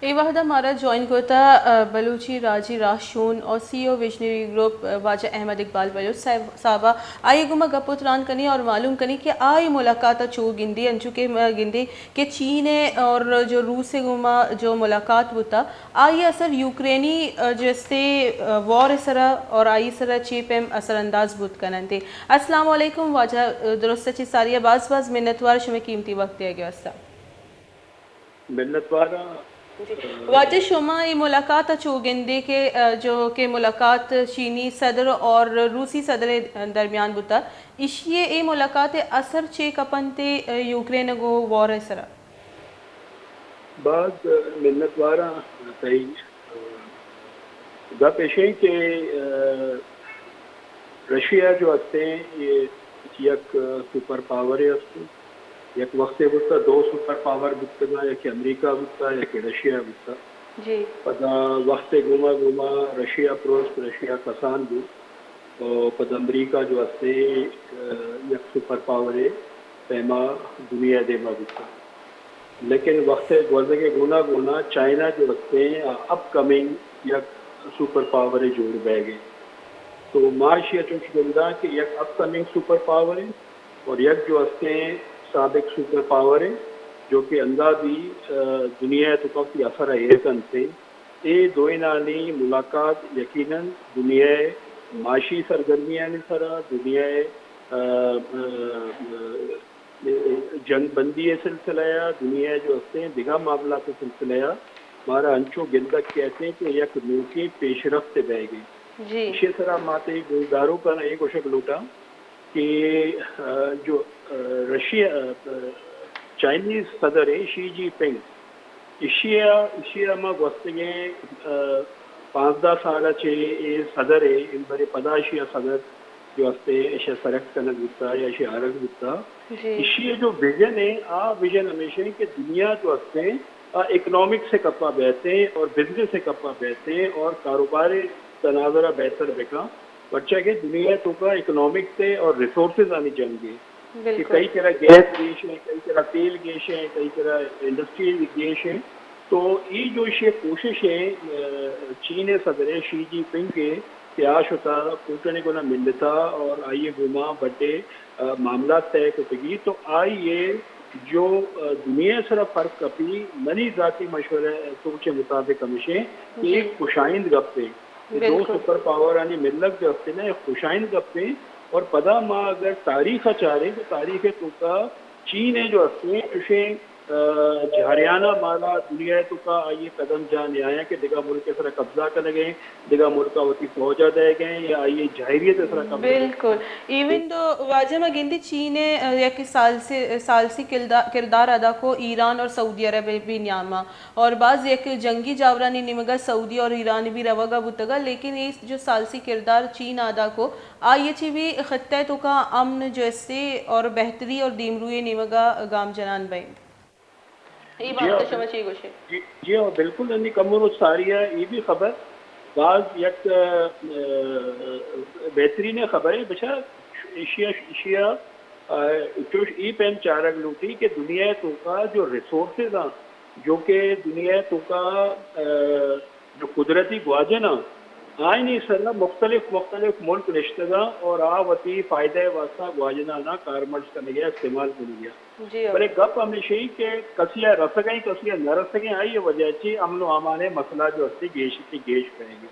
اے وھد ءَ مارا جوائن کتہ، ءَ، بلوچی راجی راہشون اور سی ای او ویژنری گروپ، ءَ، واجہ احمد اقبال بلوچ صاحب، صاحب ءَ۔ آئی ءِ گوما گپ ءُ تران کنیں اور معلوم کنیں کہ آئی ملاقات ءَ چو گندے، انچو کہ ما گندے کہ چین ءَ اور جو روس ءِ گوما جو ملاقات بوتا، آئی ءِ اثر یوکرینی، ءَ، جو استے، ءَ، وار ءِ سرا اور آئی ءِ سرا چے پیم اثر انداز بوت کننت۔ السلام علیکم واجہ، ءَ، درست ءَ چہ ساری ءَ باز باز منتوار شمئے قیمتی وقت دیگ ءِ واسطہ۔ منتوار آں۔ جی۔ واجہ، شما اے ملاقات ءَ چو گندے کہ، ءَ، جو کہ ملاقات چینی صدر اور روسی صدر ءِ درمیان بوتا، ایشی ءِ اے ملاقات ءِ اثر چے کپنت، ءَ، یوکرین ءِ گوں وار ءِ سرا؟ باز منتوار آں تئی۔ گپ ایش ایں کہ، ءَ، رشیا جو ہستیں، اے یک سپر پاورے ہستیں۔ یک وختے بوتا، دو سپر پاور بوتگاں، یکے امریکہ بوتا، یکے رشیا بوتا۔ جی۔ پدا وختے گوما گوما رشیا پروشت، رشیا کسان بوت۔ و پدا امریکہ جو ہستیں، ءَ، یک سپر پاورے پیما دنیا دیما بوتا۔ لیکن وخت ءِ گوزگ ءِ گونا گونا چائنا جو ہستیں، آ اپ کمنگ یک سپر پاورے جوڑ بیگ ءَ۔ تو ما ایشی ءَ چوش گنداں کہ یک اپ کمنگ سپر پاورے اور یک جو ہستیں سابق سپر پاورے، جو کہ انگا بھی، ءَ، دنیا ءِ توکا وتی اثر ءَ ایر کنت۔ اے دوئینانی ملاقات یقیناً دنیا ءِ معاشی سرگرمیانی سرا، دنیا ءِ، ءَ، ءَ، ءَ، جنگ بندی ءِ سلسلہ ءَ، دنیا ءِ جو ہستیں دگہ معاملات ءِ سلسلہ ءَ مارا انچو گندگ کیت کہ یک نوکیں پیشرفت بیگ ءَ۔ جی۔ ایشی ءِ سرا ما تئی گوشداروکاں اے گوشگ لوٹاں کہ، ءَ، جو، ءَ، رشیا، ءَ، چائنیز صدر ءِ شی جی پنگ، ایشی ءَ، ایشی ءَ ما گوستگیں، ءَ، پانزدہ سال ءَ چہ اے صدر ءِ، بلے پدا ایشی ءَ صدر جو ہستے، ایشی ءَ سلیکٹ کنگ بوتا یا ایشی ءَ آرگ بوتا۔ جی۔ ایشی ءِ جو ویژن ہے، آ ویژن ہمیش ہے کہ دنیا جو ہستے، آ اکنامکس ءِ کپا بیتے اور بزنس ءِ کپا بیتے اور کاروبار ءِ تناظر ءَ بہتر بکن۔ پرچا کہ دنیا ءِ توکا اکنامکس ءِ اور ریسورسز آنی جنگ ہے کہ بالکل۔ کئی کرا گیس گیش ہیں، کئی کرا تیل گیش ہیں، کئی کرا انڈسٹری گیش ہیں۔ تو اے جو ایشی ءِ کوشش ہے، ءَ، چین ءِ صدر ءِ شی جی پنگ ءِ کہ آ شتا پوٹن ءِ گونا ملتا اور آئی ءِ گوما بڈے، ءَ، معاملات طے کتگی، تو آئی ءِ جو، ءَ، دنیا ءِ سرا فرق کپی، منی ذاتی مشورہ سوچ ءِ مطابق ہمیش ہے کہ جی۔ ایک خوشائند گپ ہے۔ کہ دو بالکل۔ سپر پاور آنی ملگ جو ہستیں نا، یک خوشائند گپیں۔ اور پدا ما اگر تاریخ ءَ چاریں تو تاریخ ءِ توکا چین ءِ جو ہستیں چوشیں، ءَ، جاریانہ مارا دنیا ءِ توکا آئی ءِ قدم جاہ نیایاں کہ دگہ ملک ءِ سرا قبضہ کنگ ءَ، دگہ ملک ءَ وتی فوج ءَ دئیگ ءَ یا آئی ءِ جاہریت ءِ سرا قبضہ۔ بالکل۔ ایون دو واجہ ما گندی چین ءِ، ءَ، یک ثالثی، ثالثی کلدا-، کردار ادا کو ایران اور سعودی عرب بھی نیاما۔ اور باز یک جنگی جاورانی نیمگا سعودی اور ایران بھی روگا بوتگا، لیکن اے جو ثالثی کردار چین ادا کو، آئی چی بھی خطہ توکا امن جو استے اور بہتری اور دیمروی نیمگا گام جنان بئیں۔ اے جی بابت ہاں، شما چی گوشے؟ جی، جی ہاں، بالکل، انی کمو روچ ساری ءَ اے بھی خبر باز یک، ءَ، بہترین خبر ہے، بچا ایشیا، ایشیا، ءَ، چوش اے پیم چارگ لوٹی کہ دنیا ءِ توکا جو ریسورسز آں، جو کہ دنیا ءِ توکا، ءَ، جو قدرتی گواجن آں، آئینی سرا مختلف مختلف ملک نشتگاں اور آ وتی فائدہ ءِ واسطہ گواجنانا کارمرز کنگے، استعمال کنگے۔ جی ہاں۔ بلے گپ ہمیش ایں کہ کسی ءَ رسگیں، کسی ءَ نہ رسگیں، آئی ءِ وجہ چی امن و امان ءِ مسئلہ جو ہستی گیش تی گیش بئیگے۔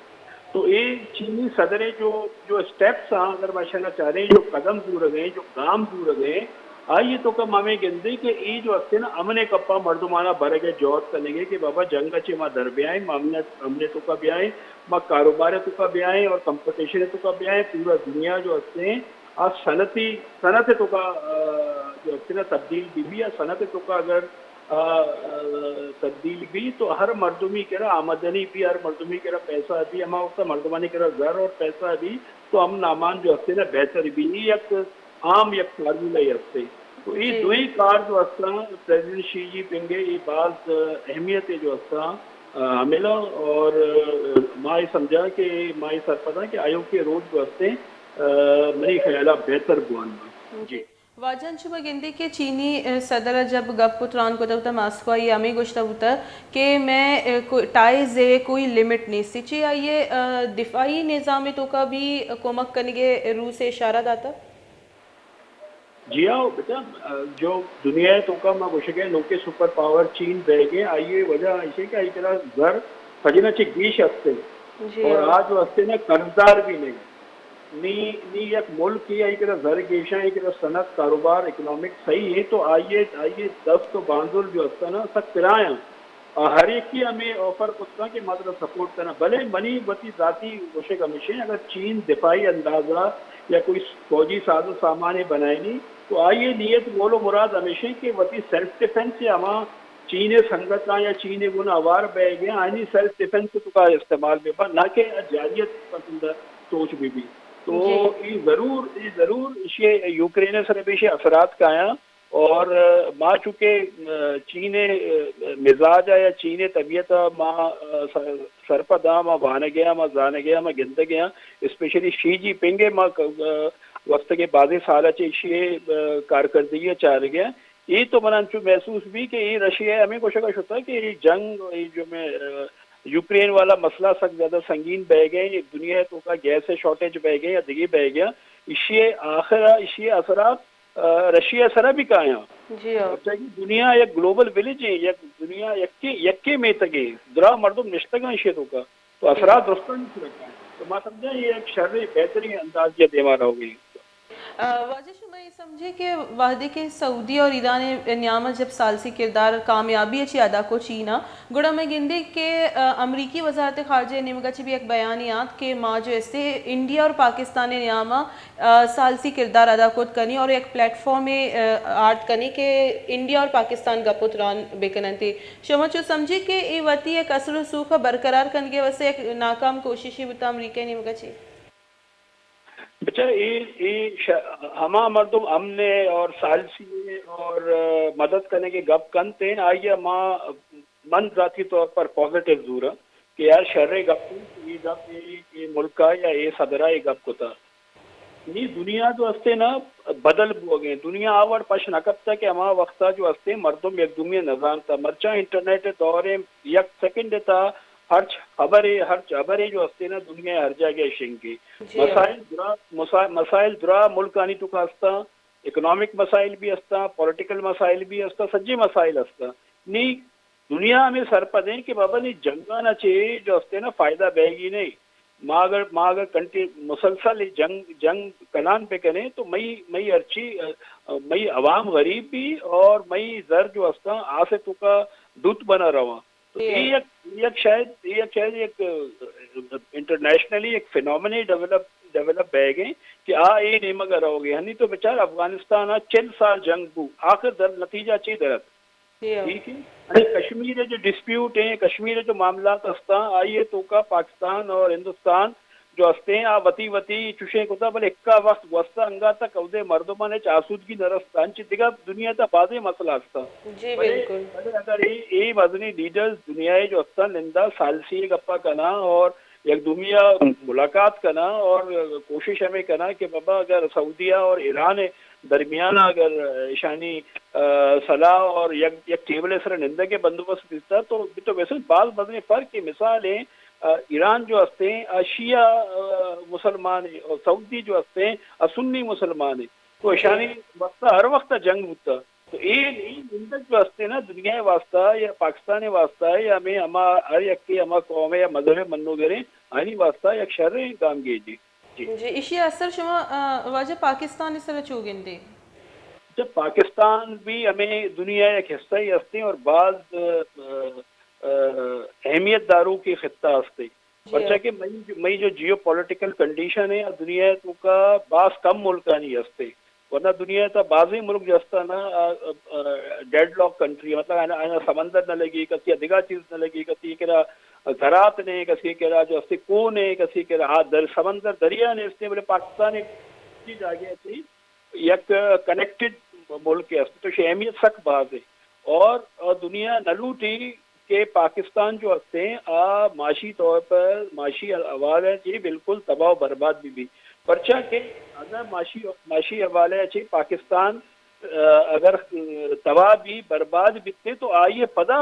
تو اے چینی صدر ءِ جو، جو اسٹیپس آں، اگر ما اشانا چاریں، جو قدم زورگ ءَ ایں، جو گام زورگ ءَ ایں، آئی ءِ توکا ما ہمے گندیں کہ اے جو ہستیں نا، امن ءِ کپا مردمانا برگ ءِ جہد کنگ ءَ کہ بابا جنگ ءَ چہ ما در بیائیں، ما امن ءِ، امن ءِ توکا بیائیں، ما کاروبار ءِ توکا بیائیں اور کمپٹیشن ءِ توکا بیائیں، پورا دنیا جو ہستیں، آ صنعتی، صنعت ءِ توکا، آ، جو ہستیں نا تبدیل بہ بی، آ صنعت ءِ توکا اگر، آ، آ، تبدیل بی تو ہر مردمی کرا آمدنی بی، ہر مردمی کرا پیسہ بی، ہما وقت مردمانی کرا زر اور پیسہ بی تو امن امان جو ہستیں نا بہتر بی۔ اے یک عام یک فارمولہ ہستے۔ تو اے جی۔ دوئیں کار جو ہستاں، پریزیڈنٹ شی جی پنگ ءِ اے باز اہمیت ءِ جو ہستاں، آ، حامل آں اور، آ، ما اے سمجھاں کہ ما اے سرپداں کہ آیوکیں روچ جو ہستیں، آ، منی خیال ءَ بہتر بوان باں۔ جی۔ جی۔ واجہ انچو ما گندیں کہ چینی، ء، صدر ء جب گپ ء تران کتگ بوتگ ماسکو ء آئی ء ہمے گوشتگ بوتگ کہ مئے، ء، کو-، ٹائز ء کوئی لمٹ نیست، چی آئی ء، ء، دفاعی نظام ء توکا بھی کمک کنگ ء روس ء اشارہ داتگ؟ جی ہاں بچا، جو دنیا ء توکا ما گوشگ ء نوکیں سپر پاور چین بیگ ء، آئی ء وجہ ایش کہ آئی کرا زر سجنا چہ گیش است انت جی اور ہاں۔ آ جو است نا قرضدار بھی نہیں۔ نی، نی یک ملک ء آئی کرا زر گیشاں، آئی کرا صنعت، کاروبار، اکنامک صحیح ہے تو آئی ء، آئی ء دست و بانزل جو است نا سک پرایا۔ آ ہر یکے ہمے آفر کتگ کہ ما ترا سپورٹ کناں، بلے منی وتی ذاتی گوشگ ہمیش انت، اگر چین دفاعی اندازہ یا کوئی فوجی ساز و سامانے بنائینی تو آئی ء نیت، گول و مراد ہمیش انت کہ وتی سیلف ڈیفنس یا ہما چین ء سنگتاں یا چین ء گون ہوار بئیگ ء آنی سیلف ڈیفنس ء توکا استعمال بہ بنت، نہ کہ آ جارحیت پسند سوچ بہ بیت۔ تو جی۔ اے ضرور، اے ضرور ایشی ء یوکرین ء سر ء بہ ایشی اثرات کایاں۔ اور، ء، ما چونکہ، ء، چین ء، ء، مزاج ء یا چین ء طبیعت ء ما، ء، س-، سرپد آں، ما وانگ ء آں، ما زانگ ء آں، ما گندگ ء آں، اسپیشلی شی جی پنگ ء ما ک-، ء، گوستگیں بازیں سال ء چہ ایشی ء، ء، کارکردگی ء چارگ ء آں۔ اے تو من انچو محسوس بی کہ اے رشیا ء ہمے گوشگ ء شتگ کہ اے جنگ، اے جو میں، ء، یوکرین والا مسئلہ سک زیادہ سنگین بئیگ ء، دنیا ء توکا گیس ء شارٹیج بئیگ ء یا دگہ بئیگ ء، ایشی ء آخر ء ایشی ء اثرات ء، رشیا ء سرا بھی کایاں۔ جی ہاں۔ پرچا کہ دنیا یک گلوبل ولیج ہے، یک دنیا یکے، یکے میتگے، درا مردم نشتگاں ایشی ء توکا۔ تو اثرات درستانی سرا کایاں۔ تو ما سمجھاں یہ یک شریں بہترین انداز یا دیما رہوگی۔ ء، واجہ شما یہ سمجھے کہ وہدے کہ سعودی اور ایران نیام جب ثالثی کردار کامیابی چی ادا کو چینا، گڑا میں گندے کہ، ء، امریکی وزارت خارجہ نیمگا چی بھی ایک بیانی آت کہ ما جو استے انڈیا اور پاکستان نیام ء ثالثی کردار ادا کت کنی اور یک پلیٹ فارمے، ء، آرت کنی کہ انڈیا اور پاکستان گپ و تران بکننتی۔ شما چو سمجھی کہ اے وتی یک اثر و سوخ ء برقرار کنگے واسطے یک ناکام کوششی بوتا امریکہ نیمگا چی؟ بچا اے، اے ش-، ہما مردم امن ء اور ثالثی ء اور، ء، مدد کنگے گپ کنت ہیں، آئی ء ما من ذاتی طور پر پازیٹیو زوراں کہ یار شریں گپ انت، اے گپ اے، اے ملک ء یا اے صدر ء اے گپ کتا۔ نی دنیا جو ہستے نا بدل بوگیں، دنیا آ وڑ پش نہ کپتا کہ ہما وقتا جو ہستے مردم یک دومی نزانتا۔ مرچاں انٹرنیٹ دور ہیں، یک سیکنڈ تا ہرچ خبرے، ہرچ خبرے جو ہستے نا دنیا ہر جاگہ شنگے۔ جی۔ مسائل درا، مسا-، مسائل درا ملکانی تو ہستا، اکنامک مسائل بھی ہستا، پولیٹیکل مسائل بھی ہستا، سجے مسائل ہستا۔ نی دنیا ہمے سرپد ہیں کہ بابا نی جنگانا چے جو ہستے نا فائدہ بئیگی نہیں۔ ما اگر، ما اگر کنٹی-، مسلسل اے جنگ، جنگ کنان بہ کنیں تو مئی، مئی ہرچی، ا، مئی عوام غریب بھی اور مئی زر جو ہستاں آسے توکا دوت بنا رواں۔ تو اے یک، یک شاید، اے یک شاید یک، ا، انٹرنیشنلی یک فینومنے ڈیولپ، ڈیولپ بہ گئے کہ آ اے نیمگ ء رہوگے۔ ہنی تو بچار افغانستان ء چل سال جنگ بو، آخر در نتیجہ چی درت؟ جی ہاں۔ ٹھیک ہے؟ ارے کشمیر ء جو ڈسپیوٹ ہیں، کشمیر ء جو معاملات ہستاں، آئی ء توکا پاکستان اور ہندوستان جو ہستے ہیں، آ وتی وتی چوشیں کتا، بلے اکا وقت گوستا انگا تک اودے مردمان ہچ آسودگی نہ رستا۔ انچ دگہ دنیا تا بازیں مسئلہ ہستا۔ جی بلے، بالکل۔ بلے اگر اے، اے مزنی لیڈرز دنیا ء جو ہستاں نندا ثالثی ء گپا کناں اور یک دومی ء ملاقات کناں اور کوشش ہمیں کناں کہ بابا اگر سعودیہ اور ایران ء درمیان ء اگر ایشانی، ا، صلاح اور یک، یک ٹیبل ء سر ء نندگ ء بندوبست بیتا تو، تو ویسے باز مزنیں فرق ہے۔ مثال ہے، ا، ایران جو ہستے ہیں، ا، شیعہ، ا، مسلمان ہیں اور سعودی جو ہستے ہیں، ا، سنی مسلمان ہیں۔ تو ایشانی واسطہ ہر وقت جنگ بوتا۔ تو اے نی نندگ جو ہستے نا دنیا ء واسطہ یا پاکستان ء واسطہ یا ہمیں ہما ہر یکے ہما قوم ء یا مذہب ء منوگر ہیں، آنی واسطہ یک شریں گامگیجے۔ جی۔ جی، ایشی ء اثر شما، ا، واجہ پاکستان ء سر ء چو گندے؟ جب پاکستان بھی ہمیں دنیا ء یک حصہ ہی ہستے ہیں اور بعض، ا، ا، اہمیت داروں کے خطہ ہستے۔ جی پرچا ہاں۔ کہ مئی، مئی جو جیو پولیٹیکل کنڈیشن ہے، دنیا ء توکا باز کم ملکانی ہستے۔ ورنہ دنیا ء تا بازیں ملک جو ہستا نا، آ، آ، ڈیڈ لاک کنٹری، مطلب آنا، آنا سمندر نہ لگی، کسی دگہ چیز نہ لگی، کسی کرا زراعت نے، کسی کرا جو ہستے کوہ نے، کسی کرا آ در سمندر دریا نے ہستے، بلے پاکستان ایک چیز آگے ہستے، یک کنیکٹڈ ملک ہے ہستے، تو شی اہمیت سک باز ہے۔ اور، اور دنیا نہ لوٹی کہ پاکستان جو ہستیں آ معاشی طور پر معاشی حوالہ چی بالکل تباہ و برباد بہ بی، پرچا کہ اگر معاشی معاشی حوالہ چی پاکستان اگر تباہ بی برباد بیتے تو آئی پدا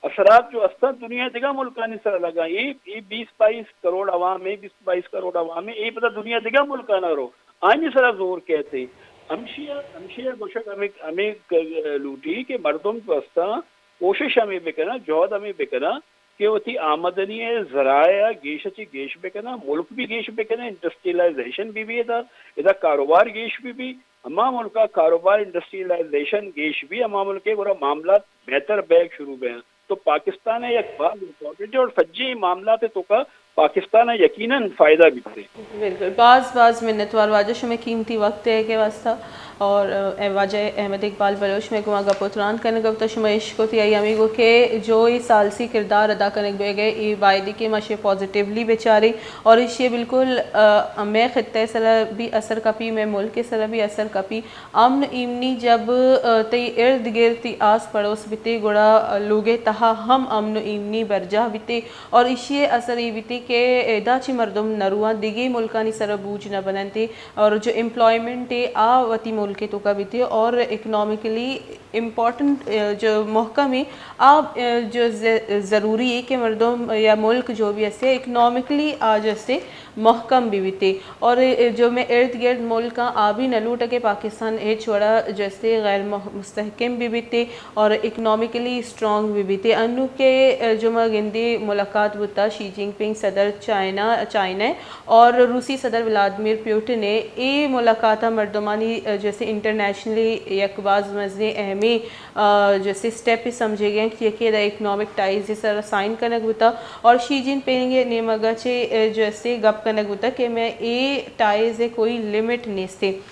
اثرات جو ہستاں دنیا دگہ ملکانی سرا لگا۔ اے اے بیست بائیس کروڑ عوام ہے، بیست بائیس کروڑ عوام ہے، اے پدا دنیا دگہ ملکانا رو آنی سرا زور کہتے۔ ہمشی ہمشی گوشگ ہمیں ہمیں لوٹی کہ مردم جو ہستاں کوشش ہمیں بکناں، جہد ہمیں بکناں کہ وتی آمدنی ء ذرائع ء گیش ء چہ گیش بکناں، ملک بھی گیش بکناں، انڈسٹریلائزیشن بھی بھی ادا، ادا کاروبار گیش بھی بھی، ہما ملک ء کاروبار انڈسٹریلائزیشن گیش بھی، ہما ملک ء گڑا معاملات بہتر بیگ شروع بیاں۔ تو پاکستان ء یک باز امپورٹنٹ ہے اور سجے معاملات ء توکا پاکستان ء یقیناً فائدہ بیتے۔ بالکل، باز باز منتوار واجہ شمئے قیمتی وقت ء کے واسطہ۔ اور، ء، واجہ احمد اقبال بلوچ مئے گوما گپ و تران کنگ ء بوتا، شما اشکتی آئی ہمے گو کہ جو اے ثالثی کردار ادا کنگ بیگ ء اے بایدی کہ ما شے پازیٹیولی بچاریں اور ایشی بالکل، ء، مئے خطہ ء سرا بھی اثر کپی، مئے ملک ء سرا بھی اثر کپی۔ امن ایمنی جب، ء، تئی ارد گرد تئی آس پڑوس بیتے گڑا، ء، لوگ ء تہا ہم امن و ایمنی برجاہ بیتے۔ اور ایشی ء اثر اے بیتی کہ ادا چہ مردم نہ رواں، دگہ ملکانی سرا بوجھ نہ بننت اور جو امپلائمنٹ ء آ وتی ملک ء توکا بیتی اور اکنامکلی امپورٹنٹ، ء، جو محکم ء آ، ء، جو ز-، ضروری ہے کہ مردم یا ملک جو بھی ہستے اکنامکلی آ جو ہستے محکم بھی بیتی۔ اور جو مئے ارد گرد ملک آں، آ بھی نہ لوٹا کہ پاکستان ہچ وڑا جو استے غیر مح-، مستحکم بہ بیتے اور اکنامکلی اسٹرانگ بہ بیتے۔ انو کہ جو ما گندی ملاقات بوتا شی جن پنگ صدر چائنا، چائنا اور روسی صدر ولادمیر پیوٹن ء اے ملاقات ء مردمانی جو استے انٹرنیشنلی یک باز مزنیں اہمی آ، جو استے اسٹیپ سمجھے گئے کہ یکے دا اکنامک ٹائز سر سائن کنگ بوتا اور شی جن پنگ نیمگا چے، آ، جو استے گپ کنگ بوتا کہ مئے اے ٹائز کوئی لمٹ نیستے۔